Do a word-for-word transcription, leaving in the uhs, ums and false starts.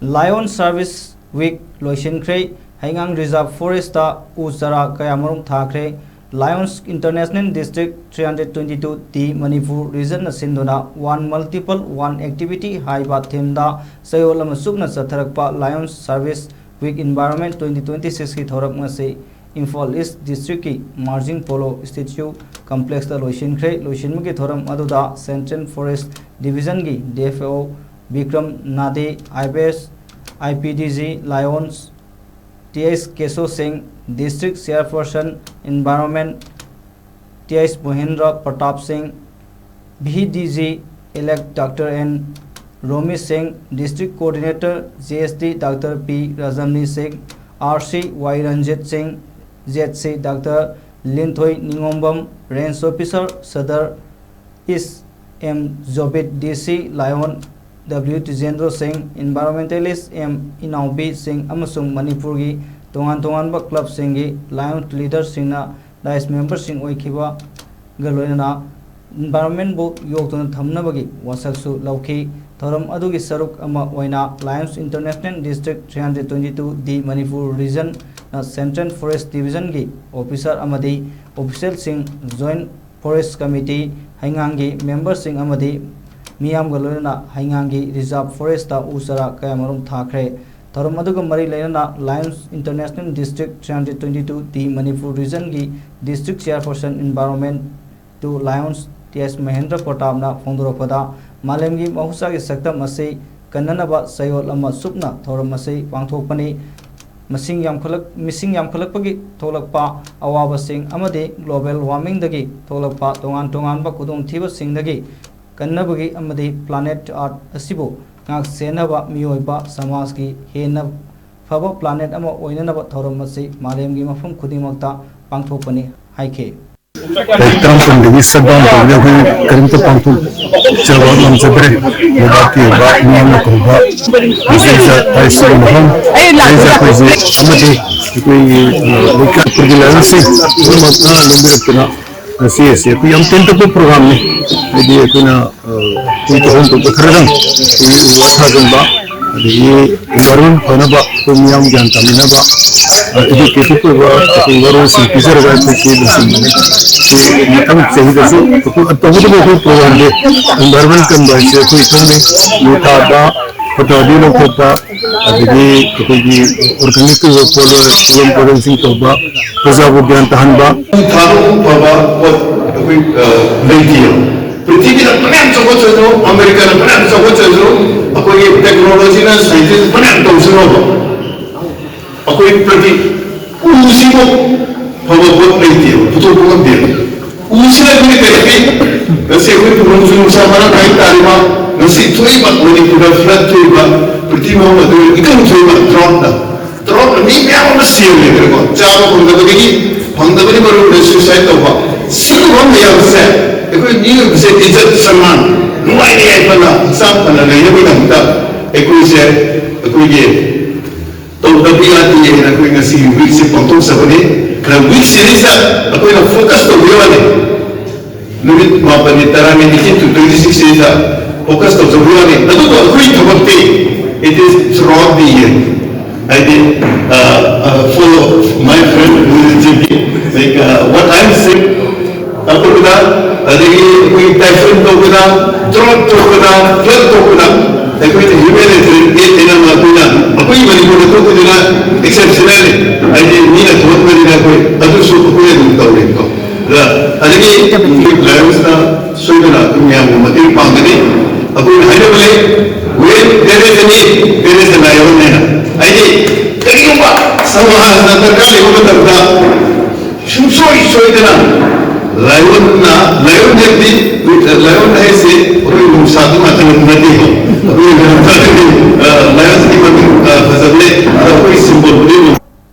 Lion Service Week ꯂꯣꯏꯁꯤꯟꯈ꯭ꯔꯦ꯫ ꯍꯩꯉꯥꯡ Reserve Forestꯇ ꯎ ꯆꯥꯔꯥ ꯀꯌꯥꯃꯔꯨꯝ ꯊꯥꯈ꯭ꯔꯦ꯫ Lions International District three hundred twenty-two D Manipur Regionꯅ ꯁꯤꯟꯗꯨꯅ One Multiple One Activity ꯍꯥꯏꯕ themeꯗ ꯆꯌꯣꯜ ꯑꯃ ꯆꯨꯞꯅ ꯆꯠꯊꯔꯛꯄ Lions Service Week Environment twenty twenty-sixꯀꯤ ꯊꯧꯔꯝ ꯑꯁꯤ ꯏꯝꯐꯥꯜ East Districtꯀꯤ ꯃꯥꯔꯖꯤꯡ ꯄꯣꯂꯣ ꯁ꯭ꯇꯦꯆꯨ ꯀꯝꯄ꯭ꯂꯦꯛꯁꯇ ꯂꯣꯏꯁꯤꯟꯈ꯭ꯔꯦ꯫ ꯂꯣꯏꯁꯤꯟꯕꯒꯤ ꯊꯧꯔꯝ ꯑꯗꯨꯗ Central Forest Divisionꯒꯤ D F O Bikram ꯅꯥꯗꯦ, I P S, I P D G Lions, T H Keso Singh, District Chairperson Environment, T H Mohendra Pratap Singh, V D G elect Doctor N Romi Singh, District Coordinator G S T Doctor P Rajamni Singh, R C Y Ranjit Singh, Z C Doctor Linthoi Ningombam, Range Officer Sadar East M Jobit, D C Lion W Tijendra Singh, Environmentalist M Inaobi Singh ꯑꯃꯁꯨꯡ ꯃꯅꯤꯄꯨꯔꯒꯤ ꯇꯣꯉꯥꯟ ꯇꯣꯉꯥꯟꯕ clubꯁꯤꯡꯒꯤ Lion leaderꯁꯤꯡꯅ Lions memberꯁꯤꯡ ꯑꯣꯏꯈꯤꯕꯒ ꯂꯣꯏꯅꯅ environmentꯕꯨ ꯌꯣꯛꯇꯨꯅ ꯊꯝꯅꯕꯒꯤ ꯋꯥꯁꯛꯁꯨ ꯂꯧꯈꯤ꯫ ꯊꯧꯔꯝ ꯑꯗꯨꯒꯤ ꯁꯔꯨꯛ ꯑꯃ ꯑꯣꯏꯅ Lions International District three hundred twenty-two D Manipur Regionꯅ Central Forest Divisionꯒꯤ officer ꯑꯃꯗꯤ officialꯁꯤꯡ, Joint Forest Committee, ꯍꯩꯉꯥꯡꯒꯤ memberꯁꯤꯡ ꯑꯃꯗꯤ ꯃꯤꯌꯥꯝꯒ ꯂꯣꯏꯅꯅ ꯍꯩꯉꯥꯡꯒꯤ Reserve Forestꯇ ꯎ ꯆꯥꯔꯥ ꯀꯌꯥꯃꯔꯨꯝ ꯊꯥꯈ꯭ꯔꯦ꯫ ꯊꯧꯔꯝ ꯑꯗꯨꯒ ꯃꯔꯤ ꯂꯩꯅꯅ Lions International District three hundred twenty-two D Manipur Regionꯒꯤ District Chairperson Environment to Lions T S Mahendra Pratapꯅ ꯐꯣꯡꯗꯣꯔꯛꯄꯗ, ꯃꯥꯂꯦꯝꯒꯤ ꯃꯍꯧꯁꯥꯒꯤ ꯁꯛꯇꯝ ꯑꯁꯤ ꯀꯟꯅꯅꯕ ꯆꯌꯣꯜ ꯑꯃ ꯆꯨꯞꯅ ꯊꯧꯔꯝ ꯑꯁꯤ ꯄꯥꯡꯊꯣꯛꯄꯅꯤ꯫ ꯃꯁꯤꯡ ꯌꯥꯝꯈꯠꯂꯛ-, ꯃꯤꯁꯤꯡ ꯌꯥꯝꯈꯠꯂꯛꯄꯒꯤ ꯊꯣꯛꯂꯛꯄ ꯑꯋꯥꯕꯁꯤꯡ ꯑꯃꯗꯤ global warmingꯗꯒꯤ ꯊꯣꯛꯂꯛꯄ ꯇꯣꯉꯥꯟ ꯇꯣꯉꯥꯟꯕ ꯈꯨꯗꯣꯡꯊꯤꯕꯁꯤꯡꯗꯒꯤ ꯀꯟꯅꯕꯒꯤ ꯑꯃꯗꯤ planet Earth ꯑꯁꯤꯕꯨ ꯉꯥꯛ ꯁꯦꯟꯅꯕ ꯃꯤꯑꯣꯏꯕ ꯁꯃꯥꯖꯒꯤ ꯍꯦꯟꯅ ꯐꯕ planet ꯑꯃ ꯑꯣꯏꯅꯅꯕ ꯊꯧꯔꯝ ꯑꯁꯤ ꯃꯥꯂꯦꯝꯒꯤ ꯃꯐꯝ ꯈꯨꯗꯤꯡꯃꯛꯇ ꯄꯥꯡꯊꯣꯛꯄꯅꯤ ꯍꯥꯏꯈꯤ꯫ ꯇꯥꯔꯤꯛ ꯇꯔꯥꯃꯥꯄꯟꯗꯒꯤ shutdown ꯇꯧꯕꯗ ꯑꯩꯈꯣꯏ ꯀꯔꯤꯝꯇ ꯄꯥꯡꯊꯣꯛꯆꯕ ꯉꯝꯖꯗ꯭ꯔꯦ꯫ ꯂꯩꯕꯥꯛꯀꯤ ꯑꯣꯏꯕ ꯃꯤꯌꯥꯝꯅ ꯀꯧꯕ ꯃꯁꯤꯗ ꯍꯥꯏꯔꯤꯁꯤꯒꯤ ꯃꯐꯝ ꯍꯥꯏꯔꯤꯁꯦ ꯑꯩꯈꯣꯏꯁꯦ ꯑꯃꯗꯤ ꯑꯩꯈꯣꯏꯒꯤ, ꯑ, ꯂꯩꯀꯥꯏꯒꯤ ꯂꯥꯏꯔꯤꯛꯁꯤꯡ ꯄꯨꯝꯅꯃꯛꯅ ꯂꯣꯏꯅꯔꯛꯇꯅ ꯉꯁꯤ ꯑꯁꯤ ꯑꯩꯈꯣꯏ ꯌꯥꯝ ꯇꯦꯟꯇꯛꯄ programꯅꯤ꯫ ꯍꯥꯏꯗꯤ ꯑꯩꯈꯣꯏꯅ, ꯑ, ꯑꯩꯈꯣꯏ ꯇꯧꯐꯝ ꯊꯣꯛꯄ ꯈꯔꯗꯪ ꯑꯩꯈꯣꯏꯒꯤ ꯎ ꯋꯥ ꯊꯥꯖꯤꯟꯕ, ꯑꯗꯒꯤ environment ꯐꯅꯕ ꯑꯩꯈꯣꯏ ꯃꯤꯌꯥꯝ ꯒ꯭ꯌꯥꯟ ꯇꯥꯃꯤꯟꯅꯕ, educative ꯑꯣꯏꯕ ꯑꯩꯈꯣꯏ ꯋꯥꯔꯣꯜꯁꯤꯡ ꯄꯤꯖꯔꯒ ꯑꯩꯈꯣꯏ ꯆꯦ ꯂꯣꯏꯁꯤꯟꯕꯅꯤ꯫ ꯁꯤ ꯃꯊꯪ ꯆꯍꯤꯗꯁꯨ ꯑꯩꯈꯣꯏ ꯇꯧꯒꯗꯕ ꯑꯩꯈꯣꯏ programꯗꯤ environment ꯀꯟꯕ ꯍꯥꯏꯁꯦ ꯑꯩꯈꯣꯏ ꯈꯪꯅꯩ꯫ ꯎ ꯊꯥꯕ, ꯐꯠꯇ ꯍꯥꯎꯗꯤ ꯂꯧꯊꯣꯛꯄ, ꯑꯗꯒꯤ ꯑꯩꯈꯣꯏꯒꯤ organic ꯑꯣꯏꯕ ꯄꯣꯠꯂꯣꯏ, ꯄꯣꯠꯂꯝ ꯄꯣꯠꯂꯝꯁꯤꯡ ꯇꯧꯕ, ꯄ꯭ꯔꯖꯥꯕꯨ ꯒ꯭ꯌꯥꯟ ꯇꯥꯍꯟꯕ꯫ ꯎ ꯊꯥꯕ ꯐꯕ ꯄꯣꯠ ꯑꯩꯈꯣꯏ, ꯑ, ꯂꯩꯇꯦ꯫ ꯄ꯭ꯔꯤꯊꯤꯕꯤꯗ ꯐꯅꯌꯥꯝ ꯆꯥꯎꯈꯠꯆꯁꯅꯨ, ꯑꯃꯦꯔꯤꯀꯥꯅ ꯐꯅꯌꯥꯝ ꯆꯥꯎꯈꯠꯆꯁꯅꯨ, ꯑꯩꯈꯣꯏꯒꯤ technologyꯅ, scientist ꯐꯅꯌꯥꯝ ꯇꯧꯁꯅꯨꯕ, ꯑꯩꯈꯣꯏ ꯄ꯭ꯔꯤꯊꯤ-, ꯎꯁꯤꯕꯨ ꯐꯕ ꯄꯣꯠ ꯂꯩꯇꯦꯕ, ꯄꯨꯊꯣꯛꯄ ꯉꯝꯗꯦꯕ꯫ ꯎꯁꯤꯅ ꯑꯩꯈꯣꯏꯒꯤ ꯀꯔꯤ ꯄꯤ? ꯉꯁꯤ ꯑꯩꯈꯣꯏ ꯅꯣꯡꯖꯨ ꯅꯨꯡꯁꯥ ꯃꯔꯥꯡ ꯀꯥꯏꯅ ꯇꯥꯔꯤꯕ, ꯉꯁꯤ ꯊꯣꯛꯏꯕ ꯃꯅꯤꯄꯨꯔꯗ flood ꯊꯣꯛꯏꯕ, ꯄ꯭ꯔꯤꯊꯤꯕꯤ ꯃꯐꯝ ꯑꯗꯨ ꯏꯀꯪ ꯊꯣꯛꯏꯕ droughtꯅ꯫ Droughtꯅ ꯃꯤ ꯃꯌꯥꯝ ꯑꯃ ꯁꯤꯍꯜꯂꯦꯗꯅꯀꯣ, ꯆꯥꯕ ꯐꯪꯗꯕꯗꯒꯤ, ꯐꯪꯗꯕꯅ ꯃꯔꯝ ꯑꯣꯏꯔꯒ suicide ꯇꯧꯕ꯫ ꯁꯤꯒꯨꯝꯕ ꯃꯌꯥꯝꯁꯦ ꯑꯩꯈꯣꯏ ꯃꯤꯑꯣꯏꯕꯁꯦ ꯏꯖꯠ ꯁꯟꯃꯥꯟ, ꯅꯨꯡꯉꯥꯏ ꯌꯥꯏꯐꯅ, ꯍꯛꯆꯥꯡ ꯐꯅ ꯂꯩꯅꯕꯒꯤꯗꯃꯛꯇ ꯑꯩꯈꯣꯏꯁꯦ, ꯑꯩꯈꯣꯏꯒꯤ ꯇꯧꯗꯕ ꯌꯥꯗꯦ ꯍꯥꯏꯅ ꯑꯩꯈꯣꯏ ꯉꯁꯤꯒꯤ weekꯁꯦ ꯄꯥꯡꯊꯣꯛꯆꯕꯅꯤ꯫ ꯑꯗ weekꯁꯤꯗꯩꯁꯤꯗ ꯑꯩꯈꯣꯏꯅ focus ꯇꯧꯕꯤꯌꯨ ꯍꯥꯏꯅꯤ꯫ ꯅꯨꯃꯤꯠ ꯃꯥꯄꯟꯅꯤ, ꯇꯔꯥꯅꯤ, eighteen to twenty sixꯁꯤꯗ focus ꯇꯧꯖꯕꯤꯌꯨ ꯍꯥꯏꯅꯤ꯫ ꯑꯗꯨꯕꯨ ꯑꯩꯈꯣꯏꯒꯤ ꯊꯕꯛꯇꯤ it is throughout the year꯫ ꯍꯥꯏꯗꯤ, uh, uh, follow my friend who is Jimmy, like, uh, what I'm saying, ꯑꯇꯣꯞꯄꯗ, ꯑꯗꯒꯤ ꯑꯩꯈꯣꯏꯒꯤ typhoon ꯇꯧꯕꯗ, drought ꯇꯧꯕꯗ, flood ꯇꯧꯕꯗ, ꯑꯩꯈꯣꯏꯅ humanitarian aid ꯑꯩꯅ ꯑꯩꯈꯣꯏꯅ, ꯑꯩꯈꯣꯏꯒꯤ ꯃꯅꯤꯄꯨꯔꯗ ꯊꯣꯛꯄꯗꯨꯅ exceptionalꯅꯤ, ꯍꯥꯏꯗꯤ ꯃꯤꯅ ꯊꯣꯛꯍꯟꯕꯅꯤꯅ ꯑꯩꯈꯣꯏ ꯑꯗꯨꯁꯨ ꯑꯩꯈꯣꯏ ꯑꯗꯨꯝ ꯇꯧꯔꯦꯀꯣ꯫ ꯑꯗ ꯑꯗꯒꯤ ꯑꯩꯈꯣꯏ Lionsꯅ ꯁꯣꯏꯗꯅ ꯑꯩꯈꯣꯏ ꯃꯌꯥꯝꯕꯨ ꯃꯇꯦꯡ ꯄꯥꯡꯒꯅꯤ꯫ ꯑꯩꯈꯣꯏꯅ ꯍꯥꯏꯅꯕ ꯂꯩ, "When there is a need, there is a lion" ꯍꯥꯏꯅ꯫ ꯍꯥꯏꯗꯤ ꯀꯔꯤꯒꯨꯝꯕ ꯁꯃꯥꯖꯅ ꯗꯔꯀꯥꯔ ꯂꯩꯕ ꯃꯇꯝꯗ ꯁꯨꯡꯁꯣꯏ ꯁꯣꯏꯗꯅ lionꯅ, lion ꯍꯥꯏꯕꯗꯤ, lion ꯍꯥꯏꯁꯦ ꯑꯩꯈꯣꯏ ꯅꯣꯡꯁꯥꯗꯨ ꯉꯥꯛꯇ ꯅꯠꯇꯦꯀꯣ, ꯑꯩꯈꯣꯏ ꯅꯣꯡꯁꯥꯗꯨ